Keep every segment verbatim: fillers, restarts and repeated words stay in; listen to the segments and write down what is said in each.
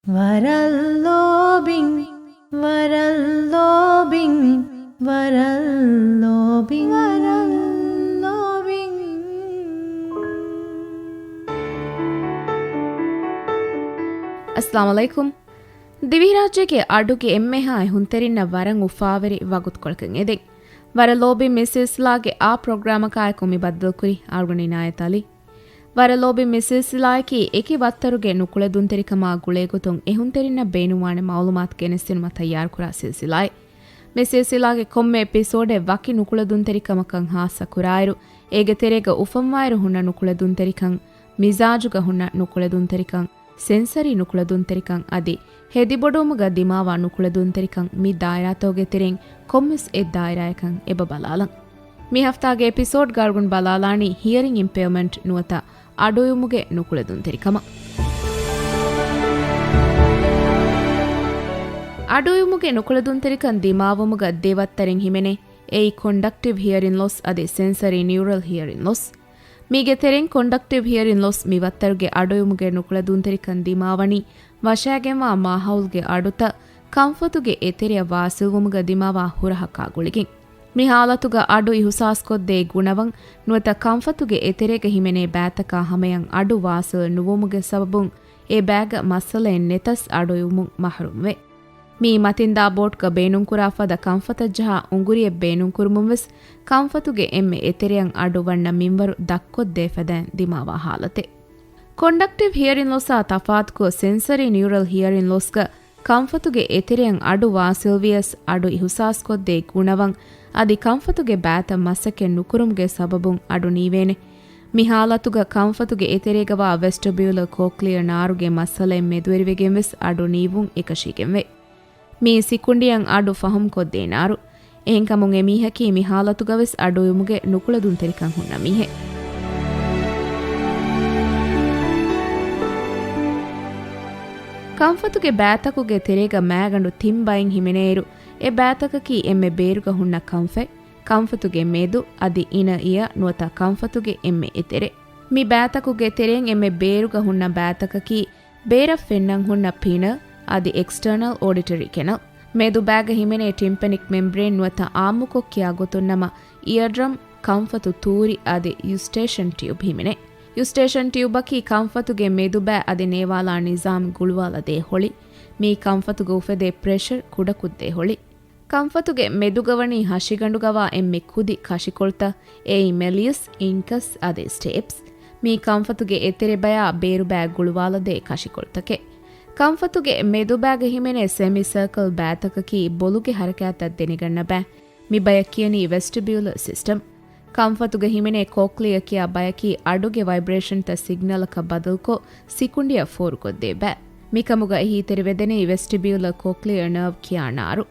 ވަރަށް ލޯބިން، ވަރަށް ލޯބިން، ވަރަށް ލޯބިން، ވަރަށް ލޯބިން. އައްސަލާމު ޢަލައިކުމް. ދިވެހިރާއްޖޭގެ އަޑުގެ އެންމެހާ އެހުންތެރިންނަށް ވަރަށް އުފާވެރި ވަގުތުކޮޅަކަށް އެދެން. ވަރަށް ލޯބިން މި ސިލްސިލާގެ އާ ޕްރޮގްރާމަކާއެކު މި ބައްދަލުކުރި އަޅުގަނޑު އިނާޔަތް އަލީ. ވަރަށް ލޯބިން މި ސިލްސިލާއަކީ އެކި ވައްތަރުގެ ނުކުޅެދުންތެރިކަމާ ގުޅޭގޮތުން އެހުންތެރިންނަށް ބޭނުންވާނެ މަޢުލޫމާތު ގެނެސްދިނުމަށް ތައްޔާރުކުރާ ސިލްސިލާއެއް. މި ސިލްސިލާގެ ކޮންމެ އެޕިސޯޑެއް ވަކި ނުކުޅެދުންތެރިކަމަކަށް ހާއްސަ ކުރާއިރު، އޭގެ ތެރޭގަ އުފަންވާއިރު ހުންނަ ނުކުޅެދުންތެރިކަން، މިޒާޖުގަ ހުންނަ ނުކުޅެދުންތެރިކަން، ސެންސަރީ ނުކުޅެދުންތެރިކަން އަދި ހެދިބޮޑުވުމުގަ ދިމާވާ ނުކުޅެދުންތެރިކަން މި ދާއިރާތަކުގެ ތެރެއިން ކޮންމެސް އެއް ދާއިރާއަކަށް އެބަ ބަލާލަން. މި ހަފްތާގެ އެޕިސޯޑްގަ އަޅުގަނޑު ބަލާލާނީ ހިއަރިން އިމްޕެއަރމަންޓް ނުވަތަ އަޑުއިވުމުގެ ނުކުޅެދުންތެރިކަމަށް. އަޑުއިވުމުގެ ނުކުޅެދުންތެރިކަން ދިމާވުމުގަ ދެ ވައްތަރެއް ހިމެނޭ. އެއީ ކޮންޑަކްޓިވް ހިއަރިން ލޮސް އަދި ސެންސަރީ ނިއުރަލް ހިއަރިން ލޮސް. މީގެ ތެރެއިން ކޮންޑަކްޓިވް ހިއަރިން ލޮސް މި ވައްތަރުގެ އަޑުއިވުމުގެ ނުކުޅެދުންތެރިކަން ދިމާވަނީ ވަށައިގެންވާ މާހައުލުގެ އަޑުތައް ކަންފަތުގެ އެތެރެއަށް ވާސިލްވުމުގަ ދިމާވާ ހުރަހަކާ ގުޅިގެން. މި ޙާލަތުގަ އަޑު އިހުސާސްކޮށްދޭ ގުނަވަން ނުވަތަ ކަންފަތުގެ އެތެރޭގަ ހިމެނޭ ބައިތަކާ ހަމަޔަށް އަޑު ވާސިލް ނުވުމުގެ ސަބަބުން އެ ބައިގަ މައްސަލައެއް ނެތަސް އަޑު އިވުމުން މަޙްރޫމްވޭ. މިއީ މަތިންދާ ބޯޓްގަ ބޭނުންކުރާ ފަދަ ކަންފަތަށް ޖަހާ އުނގުރިއެއް ބޭނުންކުރުމުން ވެސް ކަންފަތުގެ އެންމެ އެތެރެއަށް އަޑު ވަންނަ މިންވަރު ދަށްކޮށްދޭ ފަދައިން ދިމާވާ ޙާލަތެއް. ކޮންޑަކްޓިވް ހިއަރިން ލޮސްއާ ތަފާތުކޮށް، ސެންސަރީ ނިއުރަލް ހިއަރިން ލޮސްގަ ކަންފަތުގެ އެތެރެއަށް އަޑު ވާސިލްވިޔަސް އަޑު އިހުސާސްކޮށްދޭ ގުނަވަން އަދި ކަންފަތުގެ ބައިތައް މަސައްކަތް ނުކުރުމުގެ ސަބަބުން އަޑު ނީވޭނެ. މި ޙާލަތުގަ ކަންފަތުގެ އެތެރޭގަވާ ވެސްޓިބިއުލަރ ކޯކްލިއަރ ނާރުގެ މައްސަލައެއް މެދުވެރިވެގެން ވެސް އަޑު ނީވުން އެކަށީގެންވޭ. މީ ސިކުނޑިއަށް އަޑު ފަހުމްކޮށްދޭ ނާރު. އެހެންކަމުން އެމީހަކީ މި ޙާލަތުގަވެސް އަޑުއިވުމުގެ ނުކުޅެދުންތެރިކަން ހުންނަ މީހެއް. ކަންފަތުގެ ބައިތަކުގެ ތެރޭގަ މައިގަނޑު ތިން ބައިން ހިމެނޭއިރު، އެ ބައިތަކަކީ އެންމެ ބޭރުގަ ހުންނަ ކަންފަތް، ކަންފަތުގެ މެދު އަދި އިނަރ އިޔަ ނުވަތަ ކަންފަތުގެ އެންމެ އެތެރެ. މި ބައިތަކުގެ ތެރެއިން އެންމެ ބޭރުގަ ހުންނަ ބައިތަކަކީ ބޭރަށް ފެންނަން ހުންނަ ޕީނަލް އަދި އެކްސްޓަރނަލް އޮޑިޓަރީ ކެނަލް. މެދު ބައިގަ ހިމެނޭ ޓިމްޕެނިކް މެމްބްރޭން ނުވަތަ އާއްމުކޮށް ކިޔާ ގޮތުން ނަމަ އިޔަރޑްރަމް، ކަންފަތު ތޫރި އަދި ޔުސްޓޭޝަން ޓިއުބް ހިމެނޭ. ޔުސްޓޭޝަން ޓިއުބަކީ ކަންފަތުގެ މެދުބައި އަދި ނޭވާލާ ނިޒާމް ގުޅުވާލަދޭ ހޮޅި. މީ ކަންފަތުގަ އުފެދޭ ޕްރެޝަރ ކުޑަކޮށްދޭ ހޮޅި. ކަންފަތުގެ މެދުގަވަނީ ހަށިގަނޑުގަވާ އެންމެ ކުދި ކަށިކޮޅުތައް، އެއީ މެލިއަސް، އިންކަސް އަދި ސްޓެޕްސް. މީ ކަންފަތުގެ އެތެރެބަޔާ ބޭރުބައި ގުޅުވާލަދޭ ކަށިކޮޅުތަކެއް. ކަންފަތުގެ މެދުބައިގަ ހިމެނޭ ސެމި ސަރކަލް ބައިތަކަކީ ބޮލުގެ ހަރަކާތްތައް ދެނެގަންނަ ބައި. މި ބަޔަށް ކިޔަނީ ވެސްޓިބިއުލަރ ސިސްޓަމް. ކަންފަތުގަ ހިމެނޭ ކޯކްލިއަ ކިޔާ ބަޔަކީ އަޑުގެ ވައިބްރޭޝަންތައް ސިގްނަލަކަށް ބަދަލުކޮށް، ސިކުނޑިއަށް ފޯރުކޮށްދޭ ބައި. މިކަމުގަ އެހީތެރިވެދެނީ ވެސްޓިބިއުލަރ ކޯކްލިއަރ ނާވް ކިޔާ ނާރު.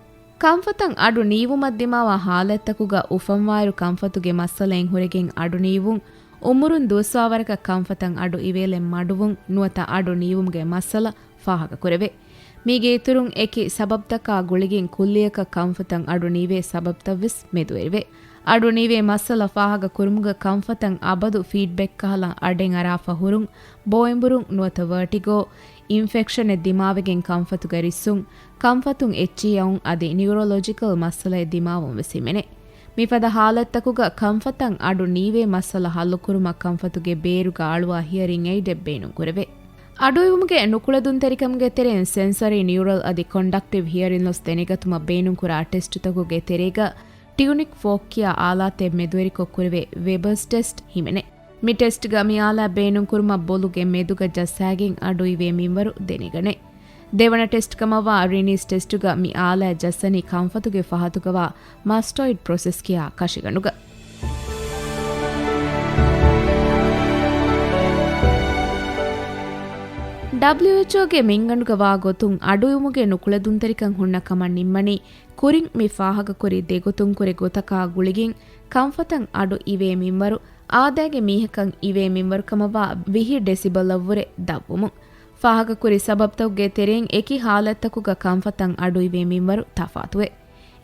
ކަންފަތަށް އަޑު ނީވުމަށް ދިމާވާ ހާލަތްތަކުގަ އުފަންވާއިރު ކަންފަތުގެ މައްސަލައިން ހުރެގެން އަޑު ނީވުން، އުމުރުން ދުވަސްވާވަރަކަށް ކަންފަތަށް އަޑު އިވޭލެއް މަޑުވުން ނުވަތަ އަޑު ނީވުމުގެ މައްސަލަ ފާހަގަކުރެވޭ. މީގެ އިތުރުން އެކި ސަބަބްތަކާ ގުޅިގެން ކުއްލިއަކަށް ކަންފަތަށް އަޑު ނީވޭ ސަބަބްތައްވެސް މެދުވެރިވޭ. އަޑު ނީވޭ މައްސަލަ ފާހަގަ ކުރުމުގަ ކަންފަތަށް އަބަދު ފީޑްބެކް ކަހަލަ އަޑެއް އަރާފަ ހުރުން، ބޯއެނބުރުން ނުވަތަ ވަރޓިގޯ، އިންފެކްޝަނެއް ދިމާވެގެން ކަންފަތުގަ ރިއްސުން، ކަންފަތުން އެއްޗިއްޔައުން އަދި ނިއުރޮލޮޖިކަލް މައްސަލައެއް ދިމާވުން ވެސް ހިމެނޭ. މިފަދަ ހާލަތްތަކުގަ ކަންފަތަށް އަޑު ނީވޭ މައްސަލަ ހައްލުކުރުމަށް ކަންފަތުގެ ބޭރުގަ އަޅުވާ ހިއަރިން އެއިޑެއް ބޭނުންކުރެވޭ. އަޑުއިވުމުގެ ނުކުޅެދުންތެރިކަމުގެ ތެރެއިން ސެންސަރީ ނިއުރަލް އަދި ކޮންޑަކްޓިވް ހިއަރިން ލޮސް ދެނެގަތުމަށް ބޭނުންކުރާ ޓެސްޓުތަކުގެ ތެރޭގަ ޓިއުނިކް ފޯކް ކިޔާ އާލާތެއް މެދުވެރިކޮށް ކުރެވޭ ވެބަސް ޓެސްޓް ހިމެނޭ. މި ޓެސްޓްގަ މި އާލާތް ބޭނުންކުރުމަށް ބޮލުގެ މެދުގަ ޖައްސާގެން އަޑު އިވޭ މިންވަރު ދެނެގަނޭ. ދެވަނަ ޓެސްޓް ކަމަށްވާ ރިނީސް ޓެސްޓުގަ މި އާލާތް ޖައްސަނީ ކަންފަތުގެ ފަހަތުގަވާ މާސްޓޮއިޑް ޕްރޮސެސް ކިޔާ ކަށިގަނޑުގަ. ޑަބްލިއުއެޗްއޯގެ މިންގަނޑުގަ ވާ ގޮތުން އަޑުއިވުމުގެ ނުކުޅެދުންތެރިކަން ހުންނަ ކަމަށް ނިންމަނީ، ކުރިން މި ފާހަގަކުރި ދެގޮތުން ކުރި ގޮތަކާ ގުޅިގެން ކަންފަތަށް އަޑު އިވޭ މިންވަރު، އާދައިގެ މީހަކަށް އިވޭ މިންވަރު ކަމަށްވާ ވިހި ޑެސިބަލަށްވުރެ ދަށްވުމުން. ފާހަގަކުރި ސަބަބްތަކުގެ ތެރެއިން އެކި ހާލަތްތަކުގަ ކަންފަތަށް އަޑު އިވޭ މިންވަރު ތަފާތުވޭ.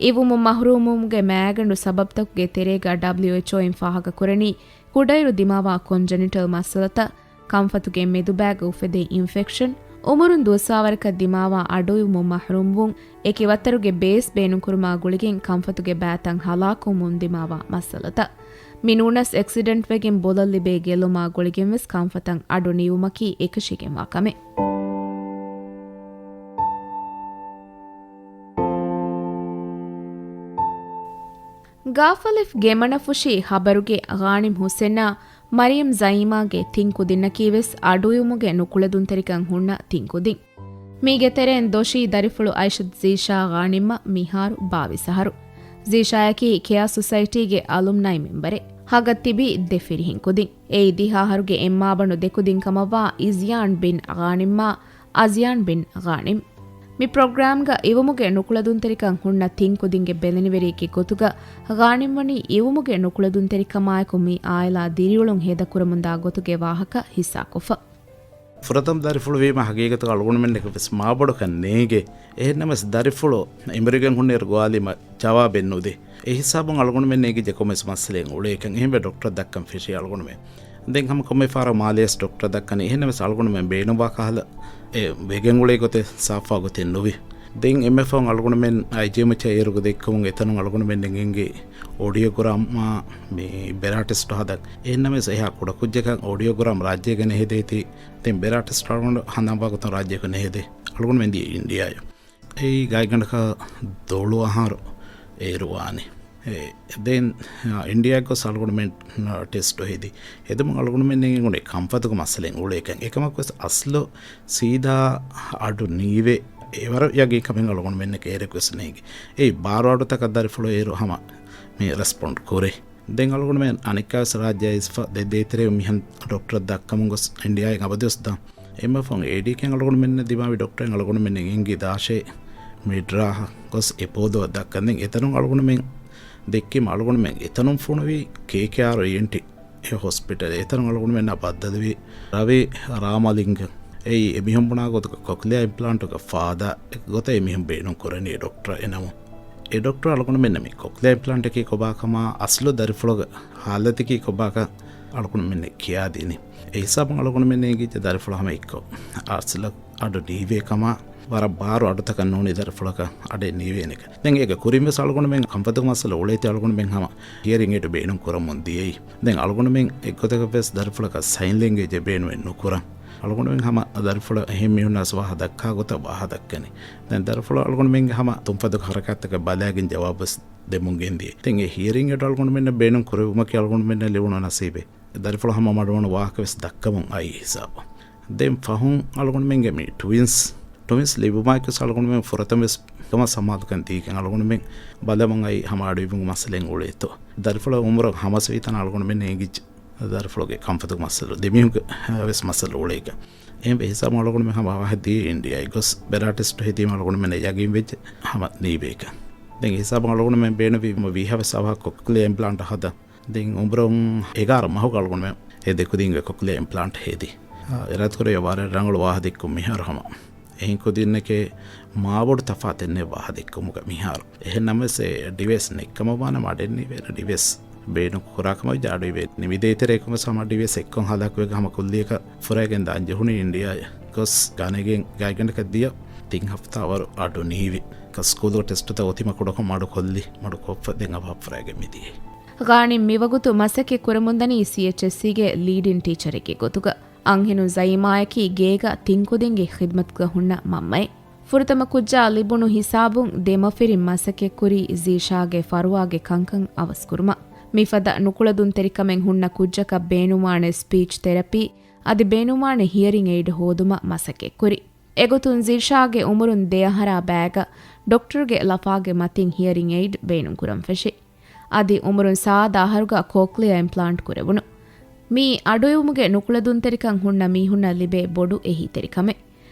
އިވުމުން މަޙްރޫމްވުމުގެ މައިގަނޑު ސަބަބްތަކުގެ ތެރޭގަ ޑަބްލިއުއެޗްއޯއިން ފާހަގަކުރަނީ، ކުޑައިރު ދިމާވާ ކޮންޖެނިޓަލް މައްސަލަތައް، ކަންފަތުގެ މެދުބައިގަ އުފެދޭ އިންފެކްޝަން، އުމުރުން ދުވަސްވާވަރަކަށް ދިމާވާ އަޑުއިވުމުން މަޙްރޫމްވުން، އެކި ވައްތަރުގެ ބޭސް ބޭނުންކުރުމާ ގުޅިގެން ކަންފަތުގެ ބައިތައް ހަލާކުވުމުން ދިމާވާ މައްސަލަތައް. މި ނޫނަސް އެކްސިޑެންޓްވެގެން ބޮލަށް ލިބޭ ގެއްލުމާ ގުޅިގެންވެސް ކަންފަތަށް އަޑު ނިއުމަކީ އެކަށީގެންވާ ކަމެއް. ގާފަލެފް ގެމަނަފުށި ހަބަރުގެ ޣާނިމް ހުސެނާ މަރިޔަމް ޒައީމާގެ ތިން ކުދިންނަކީވެސް އަޑުއިވުމުގެ ނުކުޅެދުންތެރިކަން ހުންނަ ތިން ކުދިން. މީގެ ތެރެއިން ދޮށީ ދަރިފުޅު އައިޝަތު ޒީޝާ ޣާނިމްއަށް މިހާރު ބާވީސް އަހަރު. ޒީޝާޔަކީ ކެއާ ސޮސައިޓީގެ އަލުމްނައި މެމްބަރެއް. ހަގަށް ތިބީ ދެ ފިރިހެން ކުދިން. އެއީ ދިހަ އަހަރުގެ އެއްމާބަނޑު ދެ ކުދިން ކަމަށްވާ އިޒްޔާން ބިން ޣާނިމްއާ އަޒްޔާން ބިން ޣާނިމް. މި ޕްރޮގްރާމްގަ އިވުމުގެ ނުކުޅެދުންތެރިކަން ހުންނަ ތިން ކުދިންގެ ބެލެނިވެރިއެއްގެ ގޮތުގަ، ޣާނިމް ވަނީ އިވުމުގެ ނުކުޅެދުންތެރިކަމާއެކު މި އާއިލާ ދިރިއުޅުން ހޭދަކުރަމުންދާ ގޮތުގެ ވާހަކަ ހިއްސާކޮށްފަ. ފުރަތަމަ ދަރިފުޅު ވީމަ ހަގީގަތުގަ އަޅުގަނޑުމެންނަކަށް ވެސް މާބޮޑަކަށް ނޭނގޭ. އެހެންނަމަވެސް ދަރިފުޅު އެނބްރިއޯގެން ހުންނައިރު ގޮވާލީމަ ޖަވާބެއް ނުދޭ. އެ ހިސާބުން އަޅުގަނޑުމެން ނޭނގިއްޖެ ކޮންމެސް މައްސަލައެއް އުޅޭކަން. އެހެންވެ ޑޮކްޓަރ ދައްކަން ފެށީ އަޅުގަނޑުމެން. ދެން ހަމަ ކޮންމެ ފަހަރަށް މާލެޔަސް ޑޮކްޓަރ ދައްކަނީ. އެހެންނަމަވެސް އަޅުގަނޑުމެން ބޭނުންވާ ކަހަލަ އެ ވެގެން އުޅޭ ގޮތެއް ސާފާ ގޮތެއް ނުވި. ދެން އެންމެ ފަހުން އަޅުގަނޑުމެން އައިޖީއެމްއެޗް އޭރުގަ ދެއްކުމުން އެތަނުން އަޅުގަނޑުމެން ނެގިންގެ އޮޑިއޯގްރާމާ މި ބެރާ ޓެސްޓު ހަދަން. އެހެންނަމަވެސް އެހާ ކުޑަކުއްޖަކަށް އޮޑިއޯގްރާމް ރާއްޖޭގަ ނެހެދޭތީ. ދެން ބެރާ ޓެސްޓް އަޅުގަނޑު ހަނދާންވާ ގޮތުން ރާއްޖޭގަ ނެހެދޭ. އަޅުގަނޑުމެން ދިޔަ އިންޑިއާއަށް. އެއީ ގާތްގަނޑަކަށް ދޮޅު އަހަރު އޭރު ވާނެ. އެ، ދެން، އާ، އިންޑިއާއަށް ގޮސް އަޅުގަނޑުމެން، އާ، ޓެސްޓު ހެދި. ހެދުމުން އަޅުގަނޑުމެން ނޭނގެ ގުޅޭ ކަންފަތުގެ މައްސަލައެއް އުޅޭކަން. އެކަމަކުވެސް އަސްލު ސީދާ އަޑު ނީވޭ އެވަރު ޔަގީންކަމެއް އަޅުގަނޑުމެންނަކަށް އޭރެކުވެސް ނޭނގެ. އެއީ ބާރު އަޑުތަކަށް ދަރިފުޅު އޭރު ހަމަ މި ރެސްޕޮންޑް ކުރޭ. ދެން އަޅުގަނޑުމެން އަނެއްކާވެސް ރާއްޖެ އައިސްފަ ދެ ދޭތެރޭ މިހެން ޑޮކްޓަރ ދައްކަމުން ގޮސް އިންޑިއާއިން އަބަދުވެސް ދާ. އެންމެ ފަހުން އޭޑީކެން އަޅުގަނޑުމެންނަށް ދިމާވި ޑޮކްޓަރެއް އަޅުގަނޑުމެން އެނގި ދާށޭ މިޑްރާހަށް ގޮސް އެޕޯލޯ ދައްކަން. ދެން އެތަނުން އަޅުގަނޑުމެން ދެއްކީމަ އަޅުގަނޑުމެން އެތަނުން ފޮނުވީ ކޭކޭއާރު އީއެންޓީ އެ ހޮސްޕިޓަލް. އެތަނުން އަޅުގަނޑުމެންނާ ބައްދަލުވީ ރަވީ ރާމަލިންގަ. އެއީ އެމީހުން ބުނާ ގޮތުގަ ކޮކްލިއާ އިމްޕްލާންޓުގެ ފާދަ ގޮތަށް އެމީހުން ބޭނުން ކުރަނީ ޑޮކްޓަރ އެ ނަމުން. އެ ޑޮކްޓަރު އަޅުގަނޑުމެންނަށް މި ކޮކްލިއާ އިމްޕްލާންޓަކީ ކޮބާކަމާ، އަސްލު ދަރިފުޅުގެ ހާލަތަކީ ކޮބާކަން އަޅުގަނޑުމެންނަށް ކިޔާދިނީ. އެ ހިސާބުން އަޅުގަނޑުމެން ނޭނގިއްޖެ ދަރިފުޅު ހަމަ އެއްކޮށް އަސްލަށް އަޑު ނީވޭ ކަމާ، ވަރަށް ބާރު އަޑުތަކަށް ނޫނީ ދަރިފުޅަކަށް އަޑެއް ނީވޭނެކަން. ދެން އޭގެ ކުރިން ވެސް އަޅުގަނޑުމެން ކަންފަތުގެ މައްސަލަ އުޅޭތީ އަޅުގަނޑުމެން ހަމަ ހިއަރިން އެއިޑް ބޭނުން ކުރަމުން ދިޔައީ. ދެން އަޅުގަނޑުމެން އެއްގޮތަކަށް ވެސް ދަރިފުޅަކަށް ސައިން ލެންގޭޖެއް ބޭނުމެއް ނުކުރަން. އަޅުގަނޑުމެން ހަމަ ދަރިފުޅަށް އެހެން މީހުންނާސް ވާހަ ދައްކާ ގޮތަށް ވާހަ ދައްކަނީ. ދެން ދަރިފުޅަށް އަޅުގަނޑުމެންގެ ހަމަ ތުންފަތުގެ ހަރަކާތްތަކަށް ބަލާގެން ޖަވާބުވެސް ދެމުން ގެންދިޔަ. ދެން އެ ހިއަރިން އެޑް އަޅުގަނޑުމެންނަށް ބޭނުން ކުރެއްވުމަކީ އަޅުގަނޑުމެންނަށް ލިބުނު ނަސީބެއް. ދަރިފުޅަށް ހަމަ މަޑުވުނު ވާހަކަވެސް ދައްކަމުން އައީ ހިސާބު. ދެން ފަހުން އަޅުގަނޑުމެންގެ މި ޓުވިންސް، ޓުވިންސް ލިބުމާއެކުވެސް އަޅުގަނޑުމެން ފުރަތަމަވެސް އެކަމަށް ސަމާލުކަން ދީގެން އަޅުގަނޑުމެން ބަލަމުން އައީ ހަމަ އަޑުއިވުމުގެ މައްސަލައެއް އުޅޭތޯ. ދަރިފުޅަށް އުމުރަށް ހަމަސްވީތަނަށް އަޅުގަނޑުމެން އެނގިއްޖެ. ދަރިފުޅުގެ ކަންފަތުގެ މައްސަލަ ދެމީހުންގެ ވެސް މައްސަލަ އުޅޭކަން. އެހެންވެ ހިސާބުން އަޅުގަނޑުމެން ހަމަ ވާހަ ދިޔަ އިންޑިއާއަށް ގޮސް ބެރާ ޓެސްޓު ހެދީމަ އަޅުގަނޑުމެންނަށް ޔަގީން ވެއްޖެ ހަމަ ނީވޭކަން. ދެން ހިސާބުން އަޅުގަނޑުމެން ބޭނުންވީ ވީހާވެސް އަވަހަށް ކޮކްލިއާ އިމްޕްލާންޓް ހަދަން. ދެން އުމުރުން އެގާރަ މަހުގަ އަޅުގަނޑުމެން އެ ދެކުދިންގެ ކޮކްލިއާ އިމްޕްލާންޓް ހެދި. އާ، އެރާތުރެ ވަރަށް ރަނގަޅު ވާހަ ދެއްކުން މިހާރު ހަމަ. އެހެން ކުދިންނެކޭ މާބޮޑު ތަފާތެއް ނެއް ވާހަ ދެއްކުމުގަ މިހާރު. އެހެން ނަމަވެސް އެ ޑިވައިސް ނެތްކަމަށްވާނަމަ އަޑެއް ނީވޭނެ ޑިވައިސް ބޭނުން ކުރާކަމަށް ވެއްޖެ އަޑު އިވޭ ނިމިދޭތެރޭ ކޮމެސް ހަމަ ޑިވައިސް އެއްކޮށް ހަލާކުވެގެން ހަމަ ކުއްލިއަކަށް ފުރައިގެން ދާން ޖެހުނީ އިންޑިއާއަށް ގޮސް ގަނެގެން ގާތްގަނޑަކަށް ދިޔަ ތިން ހަފްތާ ވަރު އަޑު ނީވި. ސްކޫލުގެ ޓެސްޓުތައް އޮތީމަ ކުޑަކޮށް މަޑު ކޮށްލި، މަޑު ކޮށްފަ ދެން އަވަހަށް ފުރައިގެން މިދިޔައީ. ޣާނިމް މިވަގުތު މަސައްކަތް ކުރަމުންދަނީ ސީއެޗްއެސްސީގެ ލީޑިން ޓީޗަރެއްގެ ގޮތުގަ. އަންހެނުން ޒައީމާޔަކީ ގޭގަ ތިން ކުދިންގެ ޚިދްމަތުގަ ހުންނަ މަންމައެއް. ފުރަތަމަ ކުއްޖާ ލިބުނު ހިސާބުން ދެ މަފިރިން މަސައްކަތްކުރީ ޒީޝާގެ ފަރުވާގެ ކަންކަން އަވަސްކުރުމަށް. މިފަދަ ނުކުޅެދުންތެރިކަމެއް ހުންނަ ކުއްޖަކަށް ބޭނުންވާނެ ސްޕީޗް ތެރަޕީ އަދި ބޭނުންވާނެ ހިއަރިން އެއިޑް ހޯދުމަށް މަސައްކަތްކުރި. އެގޮތުން ޒީޝާގެ އުމުރުން ދެ އަހަރާ ބައިގަ ޑޮކްޓަރުގެ ލަފާގެ މަތިން ހިއަރިން އެއިޑް ބޭނުންކުރަން ފެށި. އަދި އުމުރުން ސާދަ އަހަރުގަ ކޯކްލިއާ އިމްޕްލާންޓް ކުރެވުނު. މީ އަޑުއިވުމުގެ ނުކުޅެދުންތެރިކަން ހުންނަ މީހުންނަށް ލިބޭ ބޮޑު އެހީތެރިކަމެއް.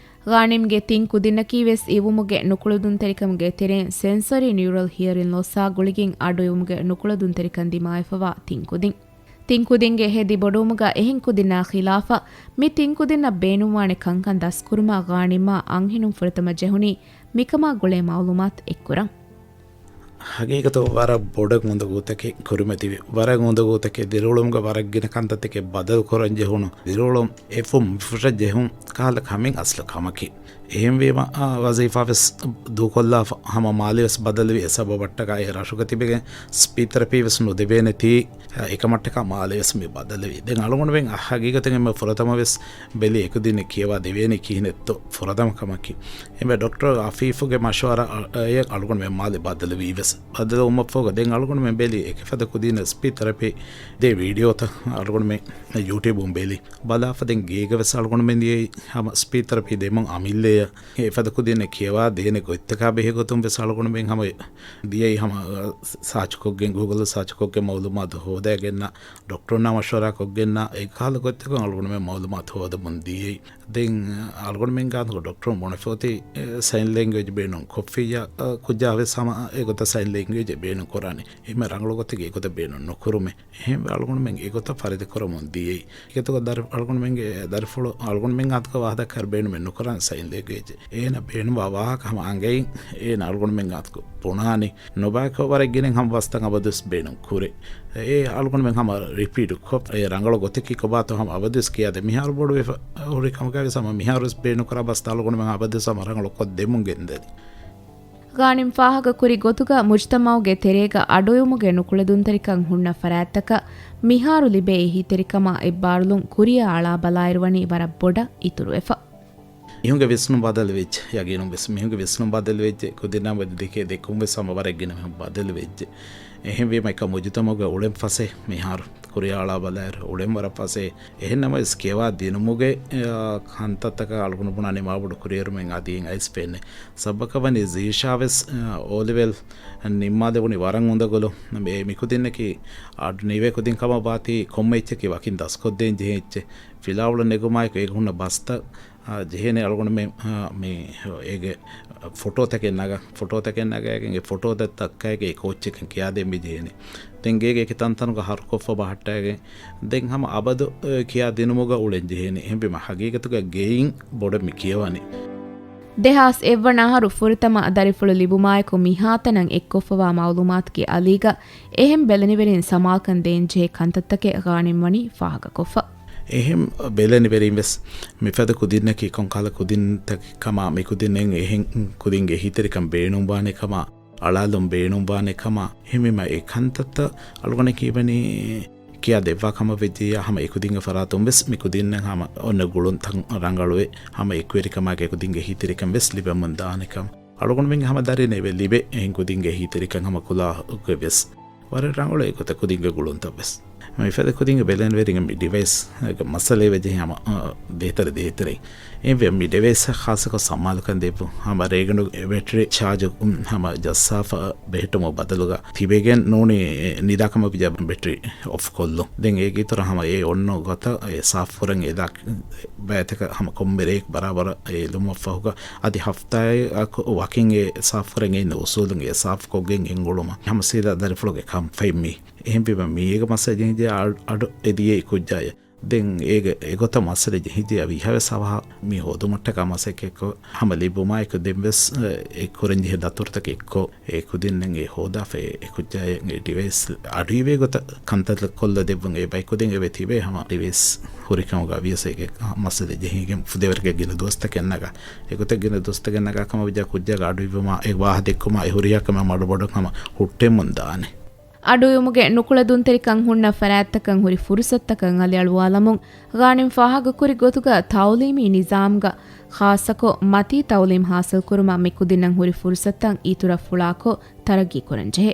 ޣާނިމްގެ ތިން ކުދިންނަކީ ވެސް އިވުމުގެ ނުކުޅެދުންތެރިކަމުގެ ތެރެއިން ސެންސަރީ ނިއުރަލް ހިއަރިން ލޮސްއާ ގުޅިގެން އަޑުއިވުމުގެ ނުކުޅެދުންތެރިކަން ދިމާވެފަވާ ތިން ކުދިން. ތިން ކުދިންގެ ހެދި ބޮޑުވުމުގަ އެހެން ކުދިންނާ ޚިލާފަށް މި ތިން ކުދިންނަށް ބޭނުންވާނެ ކަންކަން ދަސްކުރުމަށް ޣާނިމާ އަންހެނުން ފުރަތަމަ ޖެހުނީ މިކަމާ ގުޅޭ މައުލޫމާތު އެއްކުރަން. ހަގީގަތު ވަރަށް ބޮޑަށް އުނދަގޫތަކެއް ކުރިމަތިވި، ވަރަށް އުނދަގޫތަކެއް ދިރިއުޅުމުގެ ވަރަށް ގިނަ ކަންތައްތަކެއް ބަދަލު ކުރަން ޖެހުނު، ދިރިއުޅުން އެފުށް މިފުށަށް ޖެހުން ކަހަލަ ކަމެއް އަސްލު ކަމަކީ. އެހެންވީމަ، އާ، ވަޒީފާ ވެސް ދޫކޮށްލާފަ ހަމަ މާލެ ވެސް ބަދަލުވި، އެ ސަބަބަށްޓަކާ އެ ރަށުގަ ތިބެގެން ސްޕީޗް ތެރަޕީ ވެސް ނުދެވޭނެތީ، އެކަމަށްޓަކާ މާލެ ވެސް މި ބަދަލުވި. ދެން އަޅުގަނޑުމެން ހަގީގަތުން އެންމެ ފުރަތަމަ ވެސް ބެލި އެކުދިންނެއް ކިޔަވާ ދެވޭނީ ކިހިނެއްތޯ ފުރަތަމަ ކަމަކީ. އެންމެ ޑޮކްޓަރ އަފީފުގެ މަޝްވަރާ އަ، އަ، އަޅުގަނޑުމެން މާލެ ބަދަލުވީ ވެސް. ބަދަލުވުމަށްފަހުގަ ދެން އަޅުގަނޑުމެން ބެލި އެކި ފަދަ ކުދީން ސްޕީޗް ތެރަޕީ ދޭ ވީޑިއޯތައް އަޅުގަނޑުމެން ޔޫޓިއުބުން ބެލި. ބަލާފަ ދެން ގޭގަ ވެސް އަޅުގަނޑުމެން ދިޔައީ ހަމަ ސްޕީޗް ތެރަޕީ ދެމުން އަމިއްލައަށް. އެފަދަ ކުދީން ކިޔަވާ ދޭނެ ގޮތްތަކާ ބެހޭ ގޮތުން ވެސް އަޅުގަނޑުމެން ހަމަ ދިޔައީ ހަމަ ސާޗުކޮށްގެން، ގޫގުލް ސާޗުކޮށްގެން މައުލޫމާތު ހޯދައިގެންނަ، ޑޮކްޓަރުންނާ މަޝްވަރާ ކޮށްގެންނަ، އެކަހަލަ ގޮތްތަކުން އަޅުގަނޑުމެން މައުލޫމާތު ހޯދަމުން ދިޔައީ. ދެން އަޅުގަނޑުމެން ގާތުގަ ޑޮކްޓަރުން ބުނެފަ އޮތީ، ސައިން ލެންގުއޭޖް ބޭނުން ކޮށްފިއްޔާ، އަ، ކުއްޖާ ވެސް ހަމަ އެގޮތަށް ސައިން ލެންގުއޭޖެއް ބޭނުން ކުރާނެ. އެހެން ރަނގަޅު ގޮތެއްގެ އެގޮތަށް ބޭނުން ނުކުރުމެއް. އެހެންވެ އަޅުގަނޑުމެން އެގޮތަށް ފަރިދަ ކުރަމުން ދިޔައީ. އެގޮތަށް ދަރި-، އަޅުގަނޑުމެންގެ ދަރިފުޅު، އަޅުގަނޑުމެން ގާތުގަ ވާހަކަ ދައްކާ ބޭނުމެއް ނުކުރާނެ ސައިން ލެންގުއޭޖެއް. އޭނަ ބޭނުންވާ ވާހަކަ ހަމަ އަނގައިން އޭނަ އަޅުގަނޑުމެން ގާތުގަ ބުނާނީ. ނުބައިކޮށް ވަރަށް ގިނައިން ހަމަ ބަސްތައް އަބަދުވެސް ބޭނުން ކުރޭ. އެ އަޅުގަނޑުމެން ހަމަ ރިޕީޓް ކޮށް، އެ ރަނގަޅު ގޮތަކީ ކޮބާތޯ ހަމަ އަބަދުވެސް ކިޔާދޭ. މިހާރު ބޮޑުވެފަ ހުރި ކަމަކާ ވެސް ހަމަ މިހާރުވެސް ބޭނުން ކުރާ ބަސްތައް އަޅުގަނޑުމެން އަބަދުވެސް ހަމަ ރަނގަޅު ކޮށްދެމުން ގެންދަނީ. ޣާނިމް ފާހަގަކުރި ގޮތުގަ މުޖްތަމަޢުގެ ތެރޭގަ އަޑުއިވުމުގެ ނުކުޅެދުންތެރިކަން ހުންނަ ފަރާތްތަކަށް މިހާރު ލިބޭ އެހީތެރިކަމާ އެއްބާރުލުން ކުރިއަށް އަޅާ ބަލާއިރުވަނީ ވަރަށް ބޮޑަށް އިތުރުވެފަ. މީހުންގެ ވިސްނުން ބަދަލުވެއްޖެ. ޔަގީނުން ވެސް މީހުންގެ ވިސްނުން ބަދަލުވެއްޖެ. ކުދިންނާ މެދު ދެކޭ ދެކުން ވެސް ހަމަ ވަރަށް ގިނަ މީހުން ބަދަލުވެއްޖެ. އެހެންވީމަ އެކަ މުޖުތަމަޢުގެ އުޅެން ފަސޭހަ މިހާރު ކުރިއަޅާ ބަލާއިރު އުޅެން ވަރަށް ފަސޭހަ. އެހެން ނަމަވެސް ކިޔަވާ ދިނުމުގެ، އާ، ކަންތައްތަކަށް އަޅުގަނޑު ބުނާނީ މާބޮޑު ކުރިއެރުމެއް އަދި އައިސް ފެންނެ. ސަބަބަކަށް ވަނީ ޒީޝާ ވެސް، އާ، އޯ ލެވެލް ނިންމާލެވުނީ ވަރަށް އުނދަގުލު. މި، މި ކުދިންނަކީ އަޑު ނިވޭ ކުދިން ކަމަށް ވާތީ ކޮންމެ އެއްޗަކީ ވަކިން ދަސްކޮށްދޭން ޖެހޭ އެއްޗެއް. ފިލާވަޅު ނެގުމާއެކު އޭގަ ހުންނަ ބަސްތައް، އާ، ޖެހޭނެ އަޅުގަނޑުމެން، އާ، މި އޭގެ ފޮޓޯތަކެއް ނަގާ، ފޮޓޯތަކެއް ނަގައިގެން އެ ފޮޓޯތައް ދައްކައިގެން އެ ކޯޗެއް ކިޔާދޭން މި ޖެހޭނެ. ދެން ގޭގެ އެކި ތަންތަނުގަ ހަރުކޮށްފަ ބަހައްޓައިގެން ދެން ހަމަ އަބަދު، އެ، ކިޔާ ދިނުމުގަ އުޅެން ޖެހޭނެ. އެހެންވީމަ ހަގީގަތުގަ ގެއިން ބޮޑަށް މި ކިޔަވަނީ. ދެހާސް އެއްވަނަ އަހަރު ފުރަތަމަ ދަރިފުޅު ލިބުމާއެކު މިހާތަނަށް އެއްކޮށްފަވާ މައުލޫމާތުގެ އަލީގަ އެހެން ބެލެނިވެރިން ސަމާލުކަން ދޭންޖެހޭ ކަންތައްތަކެއް ޣާނިމް ވަނީ ފާހަގަކޮށްފަ. އެހެން ބެލެނިވެރިން ވެސް މިފަދަ ކުދިންނަކީ ކޮންކަހަލަ ކުދިންތަކެއް ކަމާ، މި ކުދިންނެއް އެހެން ކުދިންގެ އެހީތެރިކަން ބޭނުންވާނެ ކަމާ، އަޅާލުން ބޭނުންވާނެ ކަމާ، އެހެންވީމަ އެ ކަންތައްތައް އަޅުގަނޑަކީ ވަނީ ކިޔާ ދެއްވާ ކަމަށް ވެއްޖެއްޔާ ހަމަ އެކުދިންގެ ފަރާތުން ވެސް މި ކުދިންނަށް ހަމަ އޮންނަ ގުޅުންތައް ރަނގަޅުވެ، ހަމަ އެކުވެރިކަމާގެ އެކުދިންގެ އެހީތެރިކަން ވެސް ލިބެމުން ދާނެ ކަމަށް. އަޅުގަނޑުމެން ހަމަ ދަރިން އެބަ ލިބޭ އެހެން ކުދިންގެ އެހީތެރިކަން ހަމަ ކުލާހުގެ ވެސް. ވަރަށް ރަނގަޅު އެގޮތަށް ކުދިންގެ ގުޅުންތައް ވެސް. މިފަދަ ކުދިންގެ ބެލެނިވެރިން މި ޑިވައިސް މައްސަލައެއް ވެއްޖެ ހަމަ، އަ، ދޭތެރެ ދޭތެރެ. އެ ވެ-، މި ޑިވައިސް ޚާއްޞަކޮށް ސަމާލުކަން ދެއްވުން. ހަމަ ރޭގަނޑު ބެޓްރީ ޗާޖު، ހަމަ ޖައްސާފަ ބެހެއްޓުމުގެ ބަދަލުގަ ތިބެގެން ނޫނީ ނިދާކަމަށް ވިއްޔާ ބެޓްރީ އޮފް ކޮށްލުން. ދެން އޭގެ އިތުރަށް ހަމަ އެ އޮންނަ ގޮތަށް އެ ސާފުކުރަން އެ ދާ ބައިތަކަށް ހަމަ ކޮންމެ ރެއެއް ބަރާބަރަށް އެ އެލުމަށްފަހުގަ އަދި ހަފްތާއަކު ވަކިން އެ ސާފުކުރަން އެ އުސޫލުން އެ ސާފުކޮށްގެން ގެންގުޅުމަށް ހަމަ ސީދާ ދަރިފުޅުގެ ކަންފަތް މީ. އެހެންވީމަ މީގެ މައްސަލަ ޖެހިއްޖެ އަ-، އަޑު އެ ދިޔައީ ކުއްޖާއެއް. ދެން އޭގެ އެގޮތަށް މައްސަލަ ޖެހިއްޖެ ވީހާވެސް އަވަހަށް މި ހޯދުމަށްޓަކާ މަސައްކަތްކޮށް ހަމަ ލިބުމާއެކު ދެންވެސް އެ ކުރަންޖެހޭ ދަތުރުތަކެއް އެއްކޮށް އެ ކުދިންނެއް އެ ހޯދާފަ އެ ކުއްޖާއަށް އެ ޑިވައިސް އަޑުއިވޭ ގޮތަށް ކަންތައްތައް ކޮށްލަ ދެއްވުން. އެ ބައިކުދިން އެބަ ތިބޭ ހަމަ ޑިވައިސް ހުރިކަމުގަ ވިޔަސް އޭގެ މައްސަލަ ޖެހިގެން ފުދޭވަރުގެ ގިނަ ދުވަސްތަކެއް ނަގާ. އެގޮތަށް ގިނަ ދުވަސްތަކެއް ނަގާ ކަމަށް ވިއްޖާ ކުއްޖާގެ އަޑުއިވުމާ އެ ވާހަ ދެއްކުމާ އެ ހުރިހާ ކަމެއް މަޑުމަޑުން ހަމަ ހުއްޓެމުން ދާނެ. އަޑުއިވުމުގެ ނުކުޅެދުންތެރިކަން ހުންނަ ފަރާތްތަކަށް ހުރި ފުރުސަތުތަކަށް އަލިއަޅުވާލަމުން ޣާނިމް ފާހަގަކުރި ގޮތުގަ ތައުލީމީ ނިޒާމްގަ ޚާއްޞަކޮށް މަތީ ތައުލީމް ހާސިލްކުރުމަށް މި ކުދިންނަށް ހުރި ފުރުސަތުތައް އިތުރަށް ފުޅާކޮށް ތަރައްގީކުރަންޖެހޭ.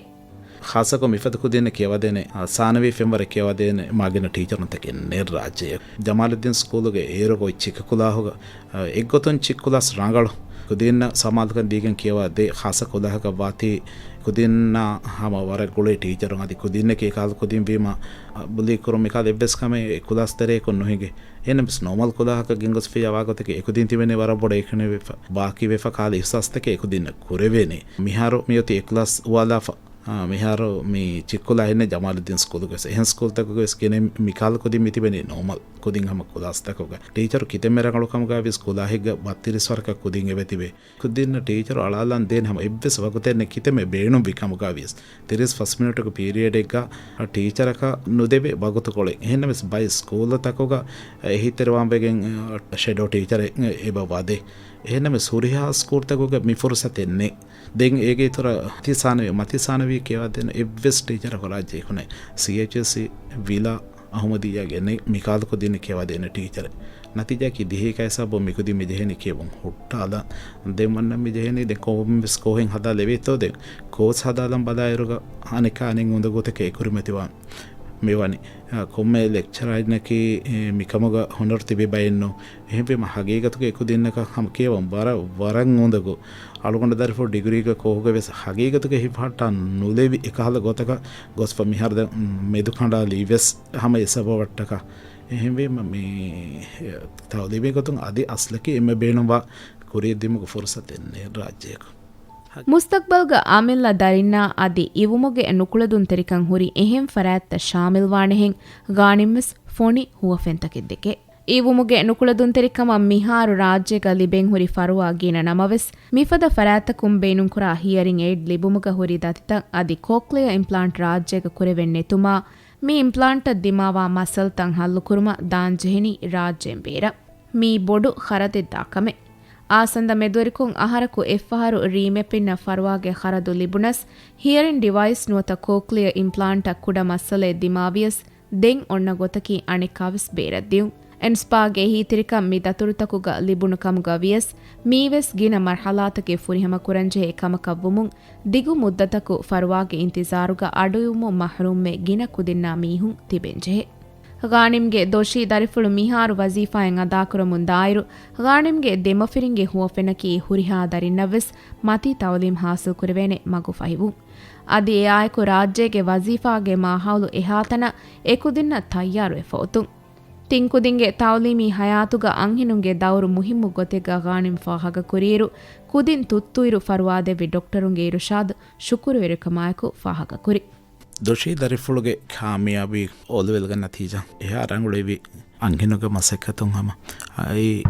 ޚާއްޞަކޮށް މިފަދަ ކުދިންނަށް ކިޔަވަދޭނެ، އާ، ސާނަވީ ފެންވަރެއް ކިޔަވަދޭނެ މާގިނަ ޓީޗަރުންތަކެއް ނެތް ރާއްޖެއަށް. ޖަމާލުއްދީން ސްކޫލުގެ އޭރުގައި އޮތް ޗިކު ކުލާހުގަ، އާ، އެއްގޮތުން ޗިކު ކުލާސް ރަނގަޅު. ކުދިންނަށް ސަމާލުކަން ދީގެން ކިޔަވާ ދޭ ޚާއްޞަ ކުލާހަކަށް ވާތީ ކުދިންނާ ހަމަ ވަރަށް ގުޅޭ ޓީޗަރުން އަދި ކުދިންނަކީ އެކަހަލަ ކުދިން ވީމަ، އާ، ބުލީ ކުރުން މިކަހަލަ އެއްވެސް ކަމެއް އެ ކުލާސް ތެރޭކޮށް ނުހިނގޭ. އެހެންނަމަވެސް ނޯމަލް ކުލާހަކަށް ގެންގޮސްފިއްޔާ ވާގޮތަކީ އެކުދިން ތިބެނީ ވަރަށް ބޮޑަށް އެކަނިވެފަ، ބާކީވެފަ ކަހަލަ އިޙްސާސްތަކެއް އެކުދިންނަށް ކުރެވޭނެ. މިހާރު މިއޮތީ އެ ކުލާސް އުވާލާފަ އާ، މިހާރު މި ޗިއްކުލާ ހިންނެ ޖަމާލުއްދީން ސްކޫލުގަވެސް. އެހެން ސްކޫލްތަކުގަވެސް ގިނަ މިކާލު ކުދިން މިތިބެނީ ނޯމަލް ކުދިން ހަމަ ކުލާސްތަކުގަ. ޓީޗަރު ކިތަންމެ ރަނގަޅު ކަމުގަވިޔަސް ކުލާހެއްގަ ބައްތިރީސް ވަރަކަށް ކުދިން އެބަތިބޭ. ކުދިންނަށް ޓީޗަރު އަޅާލަން ދޭން ހަމަ އެއްވެސް ވަގުތެއް ނެތް ކިތަންމެ ބޭނުންވި ކަމުގަވިޔަސް. ތިރީސް ފަސް މިނިޓުގެ ޕީރިއަޑެއްގަ ޓީޗަރަކަށް ނުދެވޭ ވަގުތުކޮޅެއް. އެހެންނަމަވެސް ބައެއް ސްކޫލްތަކުގަ އެހީތެރިވާންވެގެން، އަ، ޝެޑޯ ޓީޗަރެއް އެބަ ވަދޭ. އެހެންނަމަވެސް ހުރިހާ ސްކޫލްތަކުގަ މި ފުރުސަތެއް ނެތް. ދެން އޭގެ އިތުރަށް މަތި ސާނަވީ، މަތި ސާނަވީ ކިޔަވާދޭނެ އެއްވެސް ޓީޗަރަކު ރާއްޖެ އެކު ނެތް. ސީއެޗްއެސްސީ، ވިލާ، އަހުމަދިއްޔާގެ ނެތް މިކާލު ކުދިން ކިޔަވާދޭނެ ޓީޗަރެއް. ނަތީޖާއަކީ ދިހައެއް ސަބަބުން މިކުދިން މިޖެހެނީ ކިޔެވުން ހުއްޓާލަން. ދެން ވަންނަން މިޖެހެނީ ދެން ކޮންމެސް ކޯހެއް ހަދާލެވޭތޯ ދެން ކޯސް ހަދާލަން ބަލާއިރުގަ އަނެއްކާ އަނެއް އުނދަގޫތަކެއް އެކުރިމަތިވާން މިވަނީ. އަ، ކޮންމެ ލެކްޗަރަރެއްނަކީ، އެ، މިކަމުގަ ހުނަރު ތިބި ބައެއްނޫން. އެހެންވީމަ ހަގީގަތުގަ އެކުދިންނަކަށް ހަމަ ކިޔަވަން ވަރަށް، ވަރަށް އުނދަގޫ. އަޅުގަނޑު ދަރިފުޅު ޑިގްރީގަ ކޯހުގަވެސް ހަގީގަތުގަ ހިފަހައްޓާން ނުލެވި އެކަހަލަ ގޮތަކަށް ގޮސްފަ މިހާރު ދެން މެދުކަނޑާލީ ވެސް ހަމަ އެ ސަބަބަށްޓަކާ. އެހެންވީމަ މި ތައުލީމީ ގޮތުން އަދި އަސްލަކީ އެންމެ ބޭނުންވާ ކުރިއަށް ދިމުގެ ފުރުސަތެއް ނެތް ރާއްޖޭގަ. މުސްތަގްބަލްގަ އަމިއްލަ ދަރިންނާ އަދި އިވުމުގެ ނުކުޅެދުންތެރިކަން ހުރި އެހެން ފަރާތްތައް ޝާމިލްވާނެހެން ޣާނިމްވެސް ފޮނި ހުވަފެންތަކެއް ދެކޭ. އިވުމުގެ ނުކުޅެދުންތެރިކަމަށް މިހާރު ރާއްޖޭގަ ލިބެން ހުރި ފަރުވާ ގިނަ ނަމަވެސް، މިފަދަ ފަރާތްތަކުން ބޭނުންކުރާ ހިއަރިން އެއިޑް ލިބުމުގަ ހުރި ދަތިތައް އަދި ކޯކްލިއާ އިމްޕްލާންޓް ރާއްޖޭގަ ކުރެވެން ނެތުމާ، މި އިމްޕްލާންޓަށް ދިމާވާ މައްސަލަތައް ހައްލުކުރުމަށް ދާންޖެހެނީ ރާއްޖޭން ބޭރަށް. މީ ބޮޑު ޚަރަދެއްދާ ކަމެއް. އާސަންދަ މެދުވެރިކޮށް އަހަރަކު އެއްފަހަރު ރީމެޕިންނަށް ފަރުވާގެ ޚަރަދު ލިބުނަސް، ހިއަރިން ޑިވައިސް ނުވަތަ ކޯކްލިއާ އިމްޕްލާންޓަށް ކުޑަ މައްސަލައެއް ދިމާވިޔަސް، ދެން އޮންނަ ގޮތަކީ އަނެއްކާވެސް ބޭރަށްދިއުން. އެންސްޕާގެ އެހީތެރިކަން މި ދަތުރުތަކުގަ ލިބުނު ކަމުގަ ވިޔަސް، މީވެސް ގިނަ މަރްޙަލާތަކެއް ފުރިހަމަ ކުރަންޖެހޭ ކަމަކަށްވުމުން، ދިގު މުއްދަތަކު ފަރުވާގެ އިންތިޒާރުގަ އަޑުއިވުމުން މަޙްރޫމްވެ ގިނަ ކުދިންނާ މީހުން ތިބެންޖެހޭ. ޣާނިމްގެ ދޮށީ ދަރިފުޅު މިހާރު ވަޒީފާއިން އަދާކުރަމުން ދާއިރު، ޣާނިމްގެ ދެމަފިރިންގެ ހުވަފެނަކީ ހުރިހާ ދަރިންނަށްވެސް މަތީ ތައުލީމް ހާސިލްކުރެވޭނެ މަގު ފަހިވުން. އަދި އެއާއެކު ރާއްޖޭގެ ވަޒީފާގެ މާހައުލު އެހާތަނަށް އެކުދިންނަށް ތައްޔާރުވެފަ އޮތުން. ތިން ކުދިންގެ ތައުލީމީ ހަޔާތުގަ އަންހެނުންގެ ދައުރު މުހިއްމު ގޮތެއްގަ ޣާނިމް ފާހަގަކުރިއިރު، ކުދިން ތުއްތުއިރު ފަރުވާދެއްވި ޑޮކްޓަރުންގެ އިރުޝާދު ޝުކުރުވެރިކަމާއެކު ފާހަގަކުރި. ދޮށީ ދަރިފުޅުގެ ކާމިޔާބީ އޯލެވެލްގެ ނަތީޖާ އެހާ ރަނގަޅުވި އަންހެނުންގެ މަސައްކަތުން ހަމަ އައި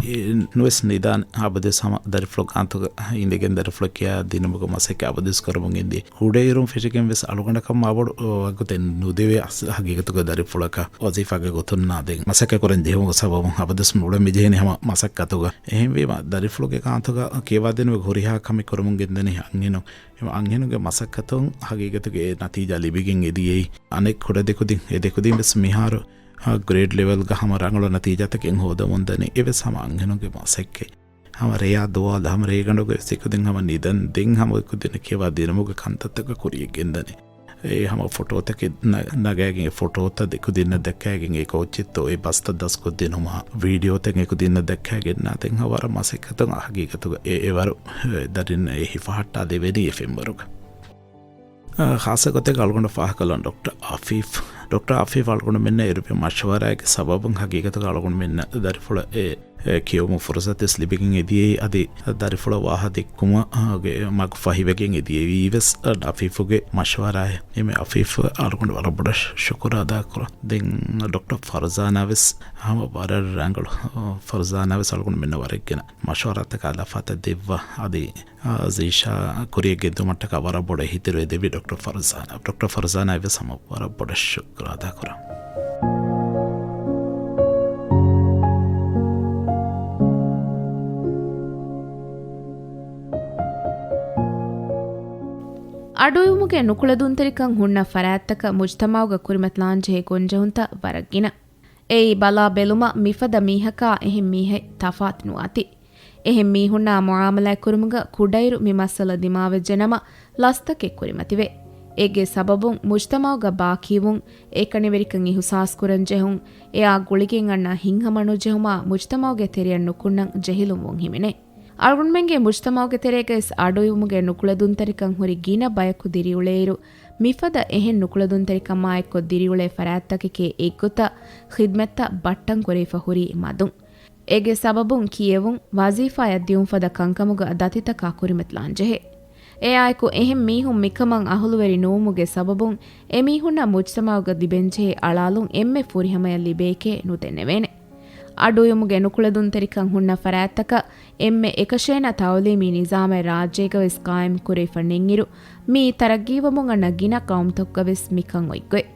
ނުވެސް ނިދާނެ. އަބަދުވެސް ހަމަ ދަރިފުޅު ގާންތުގަ އިނދެގެން ދަރިފުޅަށް ކިޔާ ދިނުމުގެ މަސައްކަތް އަބަދުވެސް ކުރަމުން އިންދިޔަ. ކުޑައިރުން ފެށިގެން ވެސް އަޅުގަނޑަކަށް މާބޮޑު ވަގުތެއް ނުދެވޭ އަސް-، ހަގީގަތުގަ ދަރިފުޅަކަށް ވަޒީފާގެ ގޮތުންނާ ދެން މަސައްކަތް ކުރަން ޖެހުމުގެ ސަބަބުން އަބަދުވެސް މި އުޅެން މި ޖެހެނީ ހަމަ މަސައްކަތުގަ. އެހެންވީމަ ދަރިފުޅުގެ ގާންތުގަ ކިޔަވާދިނުމުގެ ހުރިހާ ކަމެއް ކުރަމުން ގެންދަނީ އަންހެނުން. އެ އަންހެނުންގެ މަސައްކަތުން ހަގީގަތުގެ އެ ނަތީޖާ ލިބިގެން އެދިޔައީ. އަނެއް ކުޑަ ދެކުދިން، އެ ދެކުދިން ވެސް މިހާރު، އާ، ގްރޭޑް ލެވެލްގަ ހަމަ ރަނގަޅު ނަތީޖާތަކެއް ހޯދަމުން ދަނީ. އެވެސް ހަމަ އަންހެނުންގެ މަސައްކަތް. ހަމަ ރެޔާ ދުވާލު، ހަމަ ރޭގަނޑުގަ ވެސް އެކުދިން ހަމަ ނިދަން، ދެން ހަމަ އެކުދިން ކިޔަވާ ދިނުމުގެ ކަންތައްތަކަށް ކުރިޔަށް ގެންދަނީ. އެ ހަމަ ފޮޓޯތަކެއް ނަ-، ނަގައިގެން، އެ ފޮޓޯތައް ދެކުދިންނަށް ދައްކައިގެން، އެ ކޯއްޗެއްތޯ އެ ބަސްތައް ދަސްކޮށްދިނުމާ، ވީޑިއޯތައް އެކުދިންނަށް ދައްކައިގެންނާ، ދެން ހަމަ ވަރަށް މަސައްކަތުން ހަގީގަތުގަ އެ، އެވަރު ދަރިން އެ ހިފަހައްޓާލެވެނީ އެ ފެންވަރުގަ. އާ، ޚާއްޞަ ގޮތެއް އަޅުގަނޑަށް ފާހަގަކޮށްލަން ޑޮކްޓަރ އަފީފް. ޑޮކްޓަރ އަފީފް އަޅުގަނޑުމެންނަށް އެރުވި މަޝްވަރާގެ ސަބަބުން ހަގީގަތުގަ އަޅުގަނޑުމެންނަށް ދަރިފުޅަށް އެ، އެ ކިޔެވުމުގެ ފުރުސަތުވެސް ލިބިގެން އެދިޔައީ. އަދި ދަރިފުޅަށް ވާހަކަ ދެއްކުމުގެ މަގު ފަހިވެގެން އެދިޔައީ ވެސް އަފީފުގެ މަޝްވަރާއެއް. އެމެ އަފީފް އަޅުގަނޑު ވަރަށް ބޮޑަށް ޝުކުރު އަދާކުރަން. ދެން ޑޮކްޓަރ ފަރުޒާނާ ވެސް ހަމަ ވަރަށް ރަނގަޅު، ފަރުޒާނާ ވެސް އަޅުގަނޑުމެންނަށް ވަރަށް ގިނަ މަޝްވަރާތަކާ ލަފާތައް ދެއްވާ. އަދި އާ، ޒީޝާ ކުރިޔަށް ގެންދުމަށްޓަކާ ވަރަށް ބޮޑަށް އެހީތެރިވެ ދެއްވި ޑޮކްޓަރ ފަރުޒާނާ. ޑޮކްޓަރ ފަރުޒާނާ އެވެސް ހަމަ ވަރަށް ބޮޑަށް ޝުކުރު އަދާކުރަން. އަޑުއިވުމުގެ ނުކުޅެދުންތެރިކަން ހުންނަ ފަރާތްތަކަށް މުޖްތަމަޢުގަ ކުރިމަތިލާންޖެހޭ ގޮންޖެހުންތައް ވަރަށް ގިނަ. އެއީ ބަލާ ބެލުމަށް މިފަދަ މީހަކާ އެހެން މީހެއް ތަފާތު ނުވާތީ. އެހެން މީހުންނާ މުޢާމަލާތްކުރުމުގަ ކުޑައިރު މި މައްސަލަ ދިމާވެއްޖެނަމަ، ލަސްތަކެއް ކުރިމަތިވޭ. އޭގެ ސަބަބުން މުޖްތަމަޢުގަ ބާކީވުން، އެކަނިވެރިކަން އިޙުސާސްކުރަންޖެހުން، އެއާ ގުޅިގެން އަންނަ ހިތްހަމަނުޖެހުމާ މުޖްތަމަޢުގެ ތެރެއަށް ނުކުންނަން ޖެހިލުންވުން ހިމެނޭ. އަޅުގަނޑުމެންގެ މުޖްތަމަޢުގެ ތެރޭގައި އަޑުއިވުމުގެ ނުކުޅެދުންތެރިކަން ހުރި ގިނަ ބަޔަކު ދިރިއުޅޭއިރު، މިފަދަ އެހެން ނުކުޅެދުންތެރިކަމާއެއްކޮށް ދިރިއުޅޭ ފަރާތްތަކެކޭ އެއްގޮތަށް ޚިދްމަތްތައް ބައްޓަންކުރެވިފަ ހުރީ މަދުން. އޭގެ ސަބަބުން ކިޔެވުން، ވަޒީފާއަށް ދިއުން ފަދަ ކަންކަމުގަ ދަތިތަކާ ކުރިމަތިލާންޖެހޭ. އެއާއެކު އެހެން މީހުން މިކަމަށް އަހުލުވެރި ނުވުމުގެ ސަބަބުން އެމީހުންނަށް މުޖްތަމަޢުގަ ލިބެންޖެހޭ އަޅާލުން އެންމެ ފުރިހަމަޔަށް ލިބޭކޭ ނުދެންނެވޭނެ. އަޑުއިވުމުގެ ނުކުޅެދުންތެރިކަން ހުންނަ ފަރާތްތަކަށް އެންމެ އެކަށޭނަ ތަޢުލީމީ ނިޒާމެއް ރާއްޖޭގަވެސް ޤާއިމް ކުރެވިފަ ނެތްއިރު، މިއީ ތަރައްގީވަމުން އަންނަ ގިނަ ޤައުމުތަކުގަވެސް މިކަން އޮތްގޮތް.